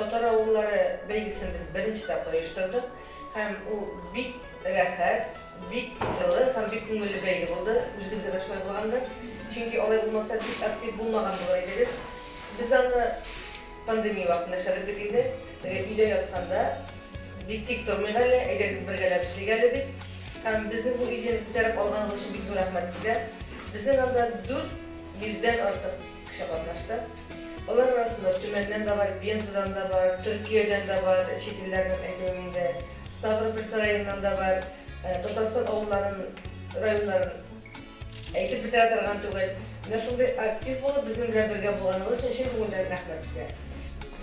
Татар авыллары бәйгесен без беренче тапкыр оештырдык һәм ул бик рәхәт, бик җылы һәм бик күңелле бәйге булды. Үзегезгә дә шулай булгандыр. Чөнки алай булмаса бик актив булмаган булыр идегез. Без аны пандемия вакытында эшләдек бит инде. Теге өйдә ятканда бик тик тормыйк әле, әйдәгез бергәләп эшлик әле дип. Һәм безнең бу идеяне күтәреп алганыгыз өчен бик зур рәхмәт сезгә. Безнең анда 400 дән артык кеше катнашты. Алар арасында Төмәннән дә бар, Пензадан да бар, Төркиядән дә бар, чит илләрнең әйтүем инде, Ставрополь краеннан да бар, Татарстан авылларын, районнарын әйтеп бетерә торган түгел. Менә шундый актив булып, безнең белән бергә булганыгыз өчен чын күңелдән рәхмәт сезгә.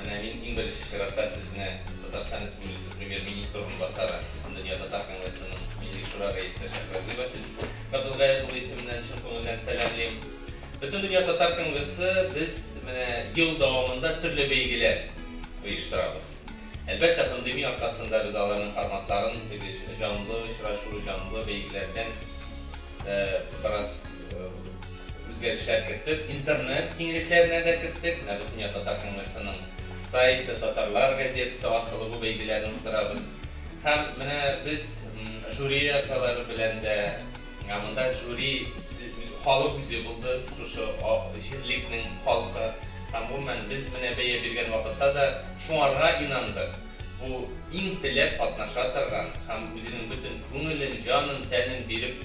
Менә мин иң беренче чиратта сезне Татарстан Республикасы Премьер-министры урынбасары, Бөтендөнья татар конгрессының Милли шура рәисе Шәһрәзли Васил Габделгаяз улы исеменнән чын күңелдән сәламлим. Бөтендөнья татар конгрессы без менә ел дәвамында төрле бәйгеләр оештырабыз. Әлбәттә, пандемия аркасында без аларның форматларын теге җанлы очрашу, җанлы бәйгеләрдән бераз үзгәрешләр кертеп, интернет киңлекләренә дә керттек. Менә Бөтендөнья татар конгрессының сайты, Татарлар газетасы аркылы бу бәйгеләрне уздырабыз. Һәм менә без жюри әгъзалары белән дә, монда жюри халык үзе булды, шушы җирлекнең халкы. Һәм гомумән без менә бәя биргән вакытта да шуңарга инандык. Бу иң теләп катнаша торган һәм үзенең бөтен күңелен, җанын, тәнен биреп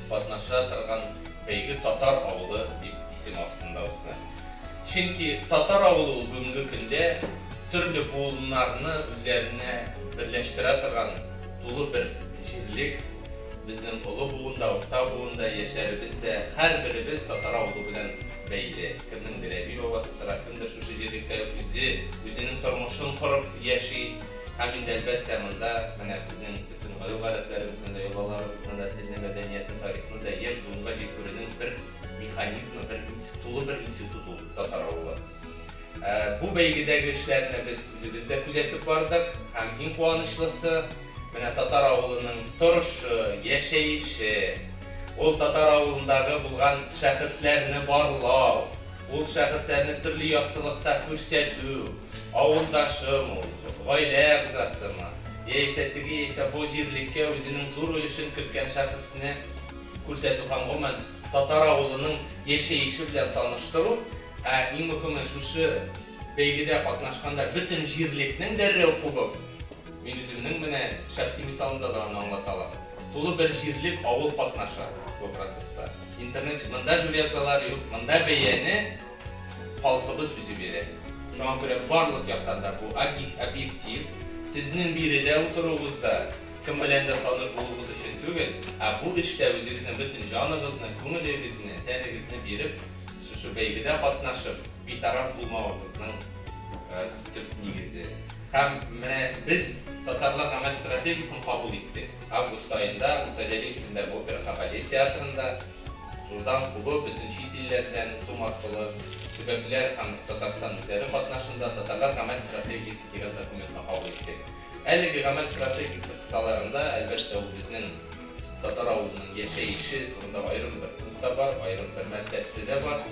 катнаша торган бәйге Татар авылы дип исем астында узды. Чөнки татар авылы ул бүгенге көндә төрле буыннарны үзләренә берләштерә торган тулы бер җирлек. Безнең олы буын да, урта буын да, яшьләребез дә, һәрберебез татар авылы белән бәйле. Кемнеңдер әби-бабасы тора, кемдер шушы җирлектә үзе, үзенең тормышын корып яши. Һәм инде, әлбәттә, монда менә безнең бөтен гореф-гадәтләребезне дә, йолаларыбызны да, телне, мәдәниятне, тарихны да яшь буынга җиткерүнең бер механизмы, бер тулы бер институт ул татар авылы. Бу бәйгедәге эшләрне без үзебез дә күзәтеп бардык һәм иң куанычлысы, менә татар авылының торышы, яшәеше, ул татар авылындагы булган шәхесләрне барлау, ул шәхесләрне төрле яссылыкта күрсәтү, авылдашымы ул, гаилә әгъзасымы, яисә теге яисә бу җирлеккә үзенең зур өлешен керткән шәхесне күрсәтү һәм гомумән татар авылының яшәеше белән таныштыру, ә иң мөһиме шушы бәйгедә катнашканда бөтен җирлекнең дәррәү кубып, мин үземнең менә шәхси мисалымда да аны аңлата алам. Тулы бер җирлек авыл катнаша бу процесста. Интернет, монда жюри әгъзалары юк, монда бәяне халкыбыз үзе бирә. Шуңа күрә барлык яктан да бу объектив. Сезнең биредә утыруыгыз да кем беләндер таныш булуыгыз өчен түгел, ә бу эштә үзегезнең бөтен җаныгызны, күңелегезне, тәнегезне биреп, шушы бәйгедә катнашып, битараф булмавыгызның төп нигезе. Һәм менә без Татарлар гамәл стратегиясен кабул иттек. Август аенда Муса Җәлил исемендәге опера һәм балет театрында зурдан кубып, бөтен чит илләрдән Zoom аркылы төбәкләр һәм Татарстан үзләре катнашында Татарлар гамәл стратегиясе дигән документны кабул иттек. Әлеге гамәл стратегиясе кысаларында, әлбәттә, ул безнең татар авылының яшәеше турында аерым бер пункт та бар, аерым бер маддәсе дә бар.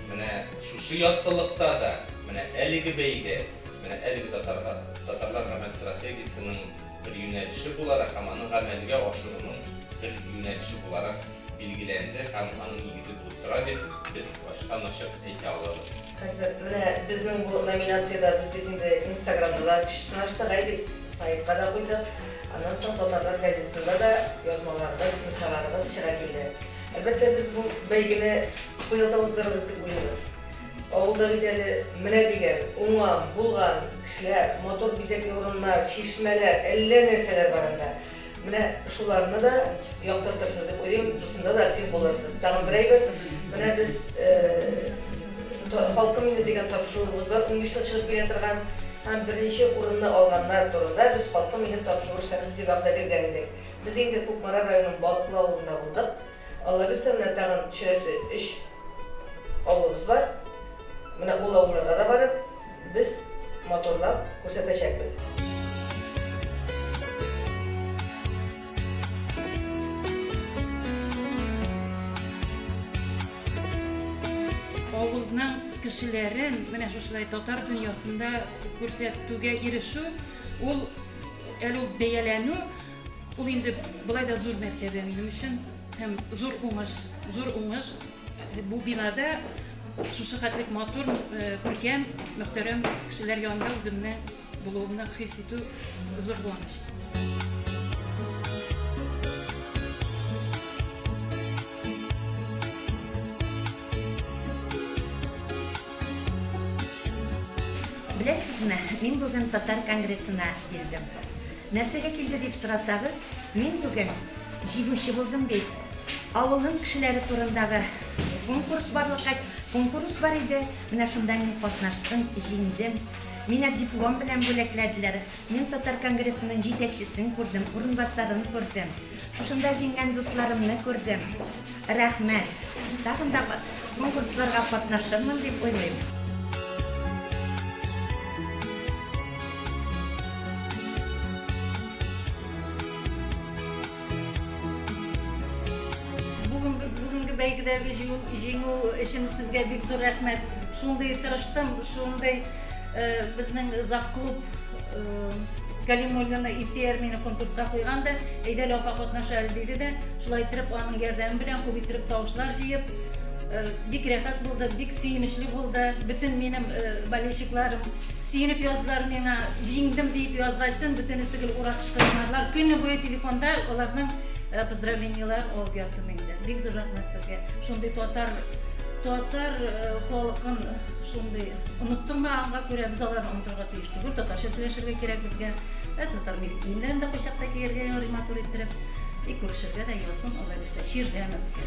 Менә шушы яссылыкта да, менә әлеге бәйге, менә әлеге татарга, татарлар гамәл стратегиясенең бер юнәлеше буларак һәм аны гамәлгә ашыруның бер юнәлеше буларак билгеләнде һәм аның нигезе булып тора дип без ачыктан-ачык әйтә алабыз. Хәзер менә безнең бу номинациядә без бит инде Инстаграмда да көч сынаштык, әй бит, сайтка да куйдык. Аннан соң Татарлар газетында да язмаларыбыз, иншаларыбыз чыга килде. Әлбәттә, без бу бәйгене быел да уздырырбыз дип уйлыйбыз. Авылда бит әле менә дигән, уңган, булган кешеләр, матур бизәкле урыннар, чишмәләр, әллә нәрсәләр бар анда. Менә шуларны да яктыртырсыз дип уйлыйм, бусында да актив булырсыз. Тагын бер әйбер, менә без Халкым мине дигән тапшыруыбыз бар, 15 ел чыгып килә торган һәм беренче урынны алганнар турында без Халкым мине тапшыру эшләребез дип вәгъдә биргән идек. Без инде Кукмара районының Балыклы авылында булдык. Алла бирсә, менә тагын төшерәсе өч авылыбыз бар. Менә ул авылларга да барып, без матурлап күрсәтәчәкбез. Авылның. кешеләрен менә шушылай татар дөньясында күрсәтүгә ирешү, ул әле ул бәяләнү, ул инде болай да зур мәртәбә минем өчен һәм зур уңыш, зур уңыш. Бу бинада шушы хәтлек матур, күркәм, мөхтәрәм кешеләр янында үземне булуымны хис итү зур куаныч. Беләсезме, мин бүген татар конгрессына килдем. Нәрсәгә килде дип сорасагыз, мин бүген җиңүче булдым бит. Авылым кешеләре турындагы конкурс барлыкка, конкурс бар иде. Менә шунда мин катнаштым, җиңдем. Мине диплом белән бүләкләделәр. Мин татар конгрессының җитәкчесен күрдем, урынбасарын күрдем. Шушында җиңгән дусларымны күрдем. Рәхмәт. Тагын да конкурсларга катнашырмын дип уйлыйм. Бүгенге бәйгедәге җиңү өчен сезгә бик зур рәхмәт. Шундый тырыштым, шундый безнең завклуб Галимуллина Илсөяр мине конкурска куйган да, әйдә әле апа катнаша әле диде дә, шулай иттереп аның ярдәме белән күп иттереп тавышлар җыеп, бик рәхәт булды, бик сөенечле булды. Бөтен минем болельщикларым сөенеп яздылар миңа, җиңдем диеп язгачтын, бөтенесе гел ура кычкырганнар. Көне буе телефонда аларның поздравлениеларын алып яттым инде. Бик зур рәхмәт сезгә. Шундый татар халкын шундый оныттырмаганга күрә без аларны онытырга тиеш түгел. Татарча сөйләшергә кирәк безгә. Татар милли киемнәрен дә кайчакта кияргә ярый матур иттереп. И күрешергә дә язсын, Алла бирсә, чирләмәскә.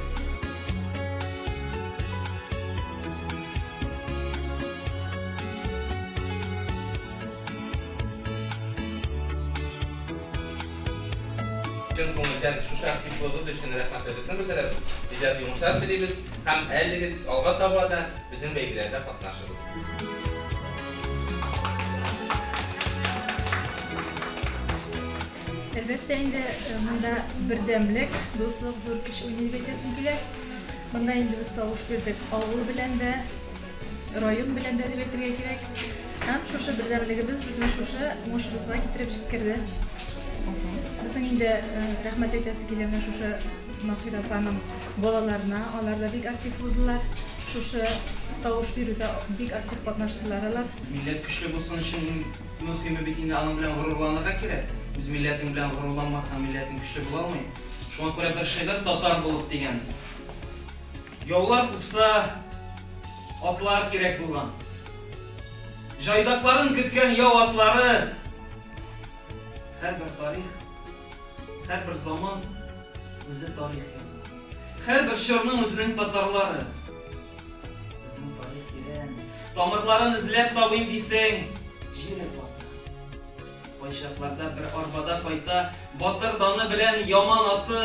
Чын күңелдән шушы активлыгыгыз өчен рәхмәтлебезне белдерәбез, иҗади уңышлар телибез һәм әлеге алга таба да безнең бәйгеләрдә катнашыгыз. Әлбәттә инде монда бердәмлек, дуслык зур көч уйный дип әйтәсем килә. Монда инде без тавыш бирдек авыл белән дә, район белән дә дип әйтергә кирәк. Һәм шушы бердәмлегебез безне шушы уңышыбызга китереп җиткерде. Безнең инде рәхмәт әйтәсе килә менә шушы Маһир апаның балаларына, алар да бик актив булдылар. Шушы тавыш бирүдә бик актив катнаштылар алар. Милләт көчле булсын өчен иң мөһиме бит инде аның белән горурланырга кирәк. Үз милләтең белән горурланмасаң, милләтең көчле була алмый. Шуңа күрә бер шигырь татар булып дигән. Яулар купса, атлар кирәк булган. Җайдакларын көткән яу атлары. Һәрбер тарих, һәрбер заман үзе тарих яза. Һәрбер чорның үзенең татарлары. Безнең тарих тирән. Тамырларын эзләп табыйм дисәң, җире татар. Кайчакларда бер арбада кайта батыр даны белән яман аты.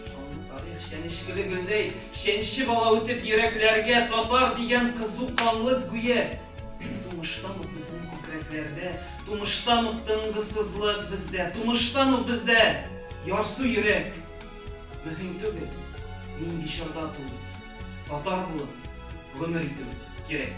Шанлы тарих чәнечкеле гөлдәй, чәнче бала үтеп йөрәкләргә татар дигән кызу канлы гүя. Тумыштан ук безнең күкрәкләрдә, тумыштан ук тынгысызлык бездә, тумыштан ук бездә ярсу йөрәк. Мөһим түгел, нинди чорда туу, татар булып гомер итү кирәк.